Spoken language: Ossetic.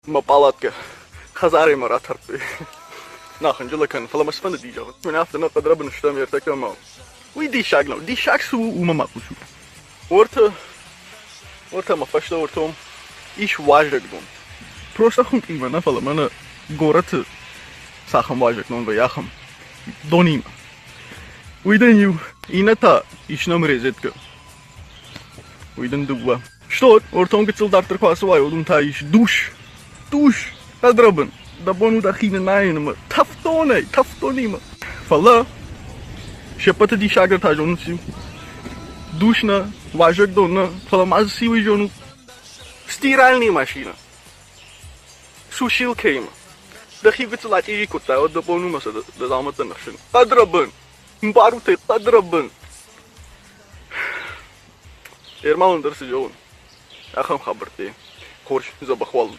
Мӕ пъалаткӕ хӕдзарӕй мӕ ратардтой. Нӕ хынджылӕг кӕнын, фӕлӕ мӕ сфӕндыди зӕгъын. Мӕнӕ афтӕ нӕ хъӕдрӕбын стӕм ӕртӕккӕ ӕмӕ уый диссаг нӕу. Диссаг цы у, уымӕ ма хъусут. Уӕртӕ, уӕртӕ мӕ фӕстӕ уӕртӕ уым ис уазӕгдон. Просто хуынкъимӕ нӕ, фӕлӕ мӕнӕ горӕты цахӕм уазӕгдон вӕййы, ахӕм донимӕ. Уый дын иу, иннӕ та ис нӕм розеткӕ. Уый дын дыууӕ. Что, ортон гыццыл дарддӕр куы ацӕуай, уыдон та ис душ. Душ! Хъӕдрӕбын. Дӕ бон у дӕхи ныннайын ӕмӕ тӕфдонӕй, тӕфдонимӕ. Фӕлӕ се ппӕты диссагдӕр та зонут циу? Душ нӕ, уазӕгдон нӕ, фӕлӕ ма дзы циу зонут? Стиральный машинӕ. Сушилкӕимӕ. Дӕхи гыццыл ачъизи кодтай, уӕд дӕ бон у мӕ сӕ дӕ дзаумӕттӕ ныхсын. Хъӕдрӕбын! Мбарут ӕй, хъӕдрӕбын! Ермал ӕндӕр цы зӕгъон? Ахӕм хабӕрттӕ. Хорз, дзӕбӕх уал.